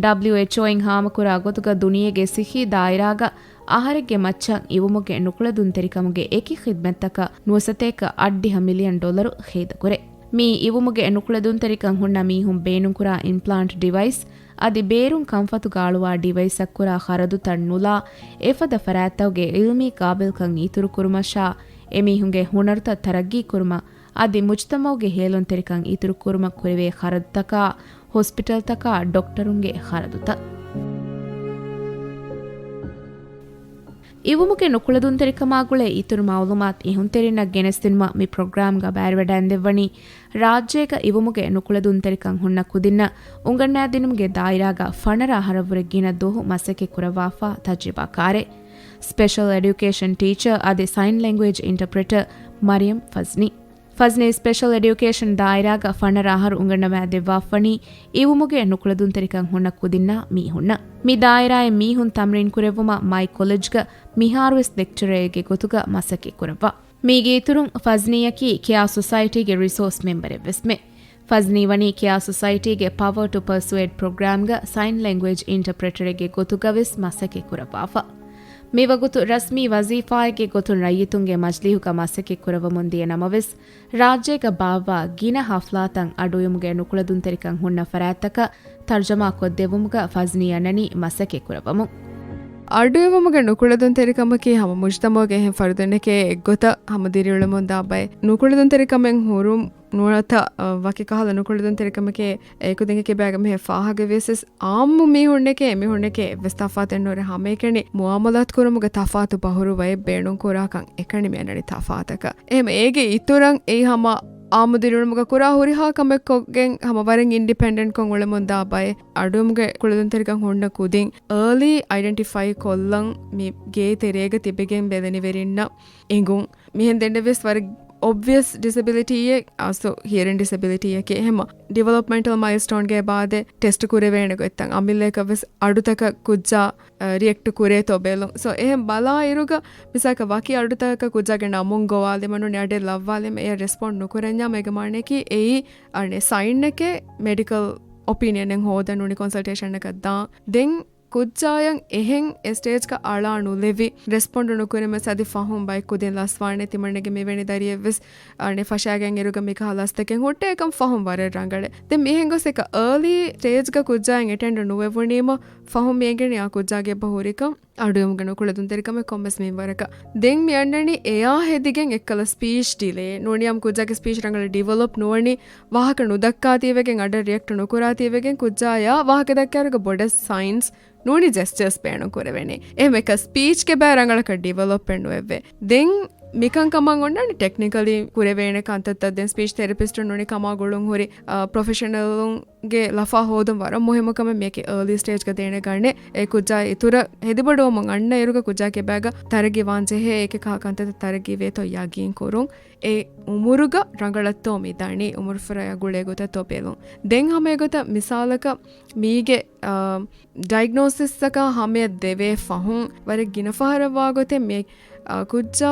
ޑަބްލިއުއެޗްއޯއިން ހާމަކުރާ ގޮތުގަ ދުނިޔޭގެ ސިއްހީ ދާއިރާގަ އަހަރެއްގެ މައްޗަށް އިވުމުގެ ނުކުޅެދުންތެރިކަމުގެ އެކި ޚިދްމަތްތަކަށް ނުވަސަތޭކަ އަށްޑިހަ މިލިއަން ޑޮލަރު ޚިއްދަކުރޭ. މިއީ އިވުމުގެ ނުކުޅެދުންތެރިކަން ހުންނަ މީހުން ބޭނުންކުރާ އިމްޕްލާންޓް ޑިވައިސް އަދި ބޭރުން ކަންފަތުގަ އަޅުވާ ޑިވައިސްއަށް ކުރާ ޚަރަދުތައް ނުލާ، އެފަދަ ފަރާތްތަކުގެ ޢިލްމީ ޤާބިލްކަން އިތުރުކުރުމަށާ، އެމީހުންގެ ހުނަރުތައް ތަރައްގީކުރުމަށް އަދި މުޖްތަމަޢުގެ ހޭލުންތެރިކަން އިތުރުކުރުމަށް ކުރެވޭ ޚަރަދުތަކާ، ހޮސްޕިޓަލްތަކާ ޑޮކްޓަރުންގެ ޚަރަދުތައް. އިވުމުގެ ނުކުޅެދުންތެރިކަމާ ގުޅޭ އިތުރު މަޢުލޫމާތު އިހުންތެރިންނަށް ގެނެސްދިނުމަށް މި ޕްރޮގްރާމްގަ ބައިވެވަޑައިންދެއްވަނީ، ރާއްޖޭގަ އިވުމުގެ ނުކުޅެދުންތެރިކަން ހުންނަ ކުދިންނަށް އުނގަންނާދިނުމުގެ ދާއިރާގަ ފަނަރަ އަހަރަށްވުރެ ގިނަ ދުވަހު މަސައްކަތް ކުރައްވާފަ ތަޖްރިބާކާރެއް، ސްޕެޝަލް އެޑިއުކޭޝަން ޓީޗަރ އަދި ސައިން ލެންގުއޭޖް އިންޓަޕްރެޓަރ މަރިޔަމް ފަޒްނީ. ފަޒްނީ ސްޕެޝަލް އެޑިއުކޭޝަން ދާއިރާގަ ފަނަރަ އަހަރު އުނގަންނަވާދެއްވާފަނީ އިވުމުގެ ނުކުޅެދުންތެރިކަން ހުންނަ ކުދިންނާ މީހުންނަށް. މި ދާއިރާއިން މީހުން ތަމްރީން ކުރެއްވުމަށް މައި ކޮލެޖްގަ މިހާރުވެސް ލެކްޗަރަރެއްގެ ގޮތުގަ މަސައްކަތް ކުރައްވާ. މީގެ އިތުރުން ފަޒްނީއަކީ ކެއާ ސޮސައިޓީގެ ރިސޯސް މެމްބަރެއްވެސްމެ. ފަޒްނީ ވަނީ ކެއާ ސޮސައިޓީގެ ޕަވަރ ޓު ޕަރސުއޭޑް ޕްރޮގްރާމްގަ ސައިން ލެންގުއޭޖް އިންޓަޕްރެޓަރެއްގެ ގޮތުގަވެސް މަސައްކަތް ކުރައްވާފަ. މިވަގުތު ރަސްމީ ވަޒީފާއެއްގެ ގޮތުން ރައްޔިތުންގެ މަޖިލީހުގަ މަސައްކަތް ކުރައްވަމުން ދިޔަ ނަމަވެސް، ރާއްޖޭގަ ބާއްވާ ގިނަ ހަފްލާތައް އަޑުއިވުމުގެ ނުކުޅެދުންތެރިކަން ހުންނަ ފަރާތްތަކަށް ތަރްޖަމާ ކޮށްދެއްވުމުގަ ފަޒްނީ އަންނަނީ މަސައްކަތް ކުރައްވަމުން. އަޑުއިވުމުގެ ނުކުޅެދުންތެރިކަމަކީ ހަމަ މުޖްތަމަޢުގެ އެހެން ފަރުދުންނެކޭ އެއްގޮތަށް ހަމަ ދިރިއުޅެމުންދާ ބައެއް. ނުކުޅެދުންތެރިކަމެއް ހުރުން ނުވަތަ، އަ، ވަކި ކަހަލަ ނުކުޅެދުންތެރިކަމެކޭ އެކުދިންގެ ކިބާގަ މިހެން ފާހަގަވިޔަސް އާއްމު މީހުންނެކޭ އެމީހުންނެކޭ އެއްވެސް ތަފާތެއް ނުހުރޭ. ހަމައެކަނި މުއާމަލާތު ކުރުމުގެ ތަފާތު ބަހުރުވައެއް ބޭނުންކުރާކަން އެކަނި މި އަންނަނީ ތަފާތަކަށް. އެހެން އޭގެ އިތުރަށް އެއީ ހަމަ އާއްމު ދިރިއުޅުމުގަ ކުރާ ހުރިހާ ކަމެއް ކޮށްގެން ހަމަ ވަރަށް އިންޑިޕެންޑެންޓްކޮށް އުޅެމުންދާ ބައެއް. އަޑުއިވުމުގެ ނުކުޅެދުންތެރިކަން ހުންނަ ކުދިން އާލީ އައިޑެންޓިފައި ކޮށްލަން މި ގޭ ތެރޭގަ ތިބެގެން ބެލެނިވެރިންނަށް އެނގުން. މިހެން ދެންނެވިޔަސް ވަރަށް އޮބްވިއަސް ޑިސެބިލިޓީއެއް، އާސޯ ހިއަރިން ޑިސެބިލިޓީއަކީ އެހެމަ ޑިވެލޮޕްމެންޓަލް މައިލްސްޓޯންގެ ބާދެ ޓެސްޓް ކުރެވޭނެ ގޮތްތައް އަމިއްލައަކަށްވެސް އަޑުތަކަށް ކުއްޖާ، އަ، ރިއެކްޓް ކުރޭތޯ ބެލުން. ސޯ އެހެން ބަލާ އިރުގަ މިސާލަކަށް ވަކި އަޑުތަކަކަށް ކުއްޖާގެ ނަމުން ގޮވާލިމަ ނޫނީ އަޑެއް ލައްވާލިމަ އެޔަށް ރެސްޕޮންޑް ނުކުރަންޏާ މޭގެ މާނައަކީ އެއީ އަނެއް ސައިންއެކޭ މެޑިކަލް އޮޕީނިއަނެއް ހޯދަން ނޫނީ ކޮންސަލްޓޭޝަނަކަށް ދާން. ދެން ކުއްޖާޔަށް އެހެން އެ ސްޓޭޖްގަ އަޅާ ނުލެވި، ރެސްޕޮންޑު ނުކުރިމަސް އަދި ފަހުން ބައެއް ކުދިން ލަސްވާނެ. ތިމަންނެގެ މިވެނި ދަރިއެއްވެސް އަނެއް ފަށާގެން އިރުގަ މިކަހަލަ ލަސްތަކެއް ހުއްޓޭކަން ފަހުން ވަރަށް ރަނގަޅޭ. ދެން މިހެން ގޮސް އެކަ އާލީ ސްޓޭޖްގަ ކުއްޖާއަށް އެޓެންޑް ނުވެވުނީމަ ފަހުން މިއެނގެނީ އާ ކުއްޖާގެ އެއްބަ ހުރިކަން. އަޑުއިވުމުގެ ނުކުޅެދުންތެރިކަމެއް ކޮންމެސް މިންވަރަކަށް. ދެން މި އަންނަނީ އެޔާ ހެދިގެން އެއްކަލަ ސްޕީޗް ޑިލޭ. ނޫނީ އާ ކުއްޖާގެ ސްޕީޗް ރަނގަޅަށް ޑިވެލޮޕް ނުވަނީ، ވާހަކަ ނުދައްކާތީވެގެން އަޑަށް ރިއެކްޓް ނުކުރާތީވެގެން ކުއްޖާޔާ ވާހަކަ ދައްކާއިރުގަ ބޮޑަށް ސައިންސް ނޫނީ ޖެސްޗާސް ބޭނުން ކުރެވޭނެ. އެހެމަކަށް ސްޕީޗްގެ ބައި ރަނގަޅަކަށް ޑިވެލޮޕްމަންޓް ނުވެއްވޭ. ދެން މިކަންކަމަށް އޮންނާނެ ޓެކްނިކަލީ ކުރެވޭނެ ކަންތައްތައް. ދެން ސްޕީޗް ތެރަޕިސްޓުން ނޫނީ ކަމާ ގުޅުން ހުރި، އަ، ޕްރޮފެޝަނަލުންގެ ލަފާ ހޯދުން ވަރަށް މުހިއްމު ކަމެއް. މިއަކީ އާލީ ސްޓޭޖްގަ ދޭނެ ގަނެ. އެ ކުއްޖާ އިތުރަށް ހެދިބޮޑުވަމުން އަންނަ އިރުގަ ކުއްޖާގެ ބައިގަ ތަރައްގީ ވާން ޖެހޭ އެކެއް ކަހަލަ ކަންތައްތައް ތަރައްގީ ވޭތޯ ޔަގީން ކުރުން. އެ އުމުރުގަ ރަނގަޅަށްތޯ މި ދަނީ، އުމުރުފުރަޔާ ގުޅޭ ގޮތަށްތޯ ބެލުން. ދެން ހަމަ އެގޮތަށް މިސާލަކަށް މީގެ، އާ، ޑައިގްނޯސިސްއަކާ ހަމަޔަށް ދެވޭ ފަހުން ވަރަށް ގިނަ ފަހަރަށް ވާ ގޮތެއް މި، އާ، ކުއްޖާ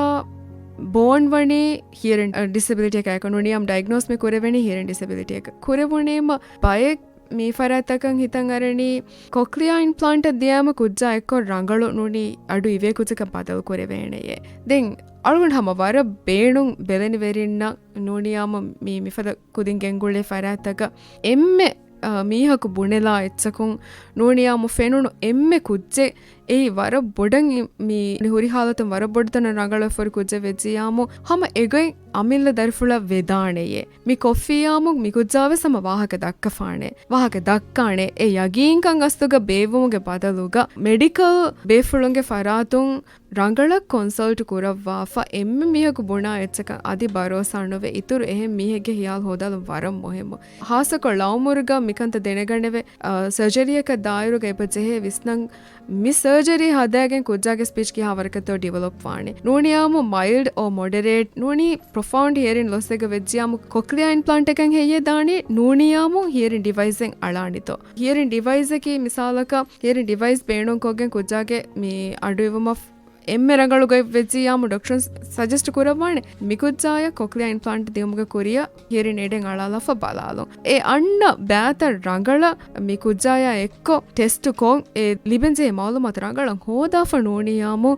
ބޯން ވަނީ ހިއަރިން، އާ، ޑިސެބިލިޓީއަކާއެކު ނޫނީ އާ ޑައިގްނޯސް މި ކުރެވެނީ ހިއަރިން ޑިސެބިލިޓީއަކަށް. ކުރެވުނީމަ ބައެއް މި ފަރާތްތަކަށް ހިތަށް އަރަނީ ކޮކްލިއާ އިމްޕްލާންޓެއް ދިޔާމަ ކުއްޖާ އެއްކޮށް ރަނގަޅު ނޫނީ އަޑު އިވޭ ކުއްޖަކަށް ބަދަލު ކުރެވޭނެޔޭ. ދެން އަޅުގަނޑު ހަމަ ވަރަށް ބޭނުން ބެލެނިވެރިންނަށް ނޫނީ އާ މި މިފަދަ ކުދިން ގެންގުޅޭ ފަރާތްތަކަށް އެންމެ، އާ، މީހަކު ބުނެލާ އެއްޗަކުން ނޫނީ އާ މު ފެނުނު އެންމެ ކުއްޖެއް އެއީ ވަރަށް ބޮޑަށް މި، މި ހުރި ހާލަތުން ވަރަށް ބޮޑު ތަނަށް ރަނގަޅުވެފަ ހުރި ކުއްޖެއް ވެއްޖިއްޔާމު ހަމަ އެގޮތް އަމިއްލަ ދަރިފުޅަށް ވެދާނެޔޭ. މި ކޮށްފިއްޔާމު މި ކުއްޖާވެސް ހަމަ ވާހަކަ ދައްކަފާނެ. ވާހަކަ ދައްކާނެ. އެ ޔަގީންކަން ގަސްތުގަ ބޭއްވުމުގެ ބަދަލުގަ މެޑިކަލް ބޭފުޅުންގެ ފަރާތުން ރަނގަޅަށް ކޮންސަލްޓް ކުރައްވާފަ އެންމެ މީހަކު ބުނާ އެއްޗަކަށް އަދި ބަރޯސާ ނުވެ އިތުރު އެހެން މީހެއްގެ ހިޔާލު ހޯދާލުން ވަރަށް މުހިއްމު. ހާއްސަކޮށް ޅައުމުރުގަ މިކަންތައް ދެނެގަނެވެ. އަ، ސަރޖަރީއަކަށް ދާއިރުގަ އެބަ ޖެހޭ ވިސްނަން މި ސަރޖަރީ ހަދާގެން ކުއްޖާގެ ސްޕީޗް ކިހާ ވަރަކަށްތޯ ޑިވެލޮޕް ވާނެ. ނޫނިޔާމު މައިލްޑް އޯ މޮޑަރޭޓް ނޫނީ ޕްރޮފައުންޑް ހިއަރިން ލޮސްއެއްގަ ވެއްޖިޔާމު ކޮކްލިއާ އިންޕްލާންޓަކަށް ހެއްޔޭ ދާނީ؟ ނޫނިޔާމު ހިއަރިން ޑިވައިސްއެއް އަޅާނެތޯ؟ ހިއަރިން ޑިވައިސްއަކީ މިސާލަކަށް ހިއަރިން ޑިވައިސް ބޭނުންކޮށްގެން ކުއްޖާގެ މި އަޑުއިވުމަށް އެންމެ ރަނގަޅު ގޮތް ވެއްޖިޔާމު ޑޮކްޓަރުން ސަޖެސްޓް ކުރައްވާނެ މި ކުއްޖާޔަށް ކޮކްލިއާ އިންޕްލާންޓް ދިއުމުގެ ކުރިއަށް ހިއަރިން އެޑެއް އަޅާލާފަ ބަލާލުން. އެ އަންނަ ބައިތައް ރަނގަޅަށް މި ކުއްޖާޔާ އެއްކޮށް ޓެސްޓު ކޮށް އެ ލިބެންޖެހޭ މައުލޫމާތު ރަނގަޅަށް ހޯދާފަ ނޫނިޔާމު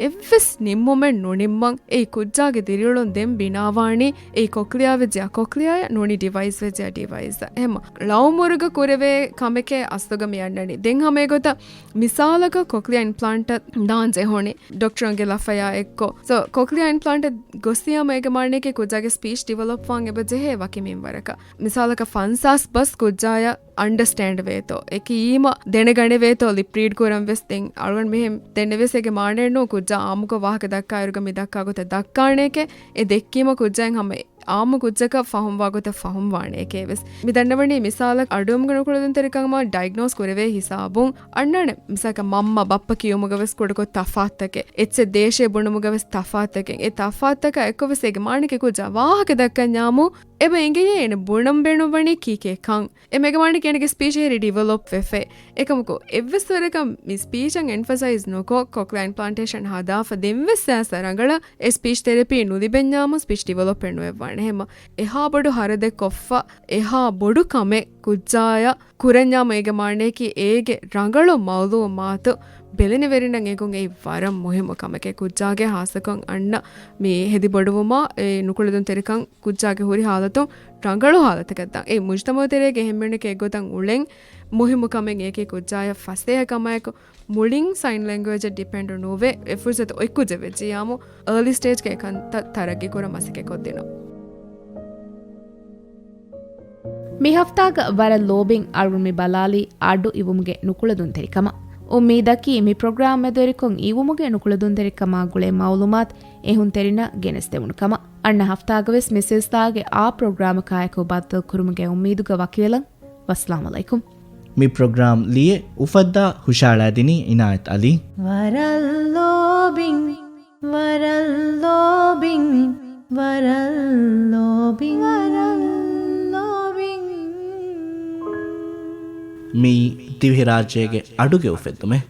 އެއްވެސް ނިންމުމެއް ނުނިންމަން އެއީ ކުއްޖާގެ ދިރިއުޅުން ދެން ބިނާވާނީ އެއީ ކޮކްލިއާ ވެއްޖެ އަކޮކްލިއާޔަށް ނޫނީ ޑިވައިސް ވެއްޖެ އަޑިވައިސްއަށް. އެހެން ޅައުމުރުގަ ކުރެވޭ ކަމެކޭ އަސްލުގަ މި އަންނަނީ. ދެން ހަމަ އެގޮތަށް މިސާލަކަށް ކޮކްލިއާ އިންޕްލާންޓަށް ދާން ޖެހުނީ ޑޮކްޓަރުންގެ ލަފަޔާ އެއްކޮށް. ސޯ، ކޮކްލިއާ އިންޕްލާންޓަށް ގޮސްދިޔަމަ އޭގެ މާނައަކީ ކުއްޖާގެ ސްޕީޗް ޑިވެލޮޕް ވާން އެބަ ޖެހޭ ވަކި މިންވަރަކަށް. މިސާލަކަށް ފަންސާސް ބަސް ކުއްޖާޔަށް އަންޑަސްޓޭންޑް ވޭތޯ، އެކީމަ ދެނެގަނެވޭތޯ، ލިޕް ރީޑް ކުރަން ވެސް ދެން އަޅުގަނޑު މިހެން ދެންނެވިޔަސް އޭގެ މާނައެއް ނޫން ކުއްޖާ އާއްމުކޮށް ވާހަކަ ދައްކާއިރުގަ މި ދައްކާ ގޮތަށް ދައްކާނެކޭ. އެ ދެއްކީމަ ކުއްޖާއިން ހަމަ އާއްމު ކުއްޖަކަށް ފަހުމްވާ ގޮތަށް ފަހުމްވާނެ އެކޭވެސް. މި ދަންނަވަނީ މިސާލަށް އަޑުއިވުމުގެ ނުކުޅެދުންތެރިކަމާ ޑައިގްނޯސް ކުރެވޭ ހިސާބުން އަންނާނެ. މިސާލަކަށް މަންމަ ބައްޕަ ކިޔުމުގަ ވެސް ކުޑަކޮށް ތަފާތުތަކެއް، އެއްޗެއް ދޭށޭ ބުނުމުގަ ވެސް ތަފާތުތަކެއް. އެ ތަފާތުތަކާ އެއްކޮށް ވެސް އޭގެ މާނައަކީ ކުއްޖާ ވާހަކަ ދައްކަންޏާމު އެބަ އެނގެޔޭ އޭނަ ބުނަން ބޭނުންވަނީ ކީކޭ ކަން. އެ މޭގެ މާނައަކީ އޭނަގެ ސްޕީޗް ހެރި ޑިވެލޮޕް ވެފައި. އެކަމަކު އެއްވެސް ވަރަކަށް މި ސްޕީޗަށް އެންފަސައިޒް ނުކޮށް ކޮކްލިއާ އިންޕްލާންޓޭޝަން ހަދާފަ ދެން ވެސް އައިސް ރަނގަޅަށް އެ ސްޕީޗް ތެރަޕީ ނުލިބެންޏާމު ސްޕީޗް ޑިވެލޮޕް ނުވެއްވާނެ. ހަމަ އެހާ ބޮޑު ހަރަދެއް ކޮށްފަ، އެހާ ބޮޑު ކަމެއް ކުއްޖާޔަށް ކުރަންޏާމު އޭގެ މާނައަކީ އޭގެ ރަނގަޅު މައުލޫމާތު ބެލެނިވެރިންނަށް އެނގުން އެއީ ވަރަށް މުހިއްމު ކަމެކޭ. ކުއްޖާގެ ހާއްސަކޮށް އަންނަ މި ހެދިބޮޑުވުމާ އެ ނުކުޅެދުންތެރިކަން ކުއްޖާގެ ހުރި ހާލަތުން ރަނގަޅު ހާލަތަކަށް ދާން. އެ މުޖްތަމައު ތެރޭގެ އެހެންމެންނަކަށް އެއްގޮތަށް އުޅެން މުހިއްމު ކަމެއް އެކޭ ކުއްޖާޔަށް ފަސޭހަ ކަމާއެކު މުޅިން ސައިން ލެންގުއޭޖަށް ޑިޕެންޑު ނުވެ، އެ ފުރުސަތު އޮތްކުއްޖެއް ވެއްޖިއްޔާމު އާލީ ސްޓޭޖްގަ އެކަންތައް ތަރައްގީ ކުރަން މަސައްކަތް ކޮށްދިނުން. މި ހަފްތާގަ ވަރަށް ލޯބިން އަޅުގަނޑު މި ބަލާލީ އަޑު އިވުމުގެ ނުކުޅެދުންތެރިކަމަށް. އުއްމީދަކީ މި ޕްރޮގްރާމް މެދުވެރިކޮށް އިވުމުގެ ނުކުޅެދުންތެރިކަމާ ގުޅޭ މައުލޫމާތު އެހުންތެރިންނަށް ގެނެސްދެވުނު ކަމަށް. އަންނަ ހަފްތާގަ ވެސް މި ސިލްސިލާގެ އާ ޕްރޮގްރާމަކާއެކު ބައްދަލު ކުރުމުގެ އުއްމީދުގަ ވަކިވެލަން. ވައްސަލާމް ޢަލައިކުމް. މި ޕްރޮގްރާމް ލިޔެ އުފައްދާ ހުށައަޅާދިނީ އިނާޔަތް ޢަލީ. ވަރަށް ލޯބިން، ވަރަށް ލޯބިން، ވަރަށް ލޯބިން، ވަރަށް ލޯބިން. މިއީ ދިވެހިރާއްޖޭގެ އަޑުގެ އުފެއްދުމެއް.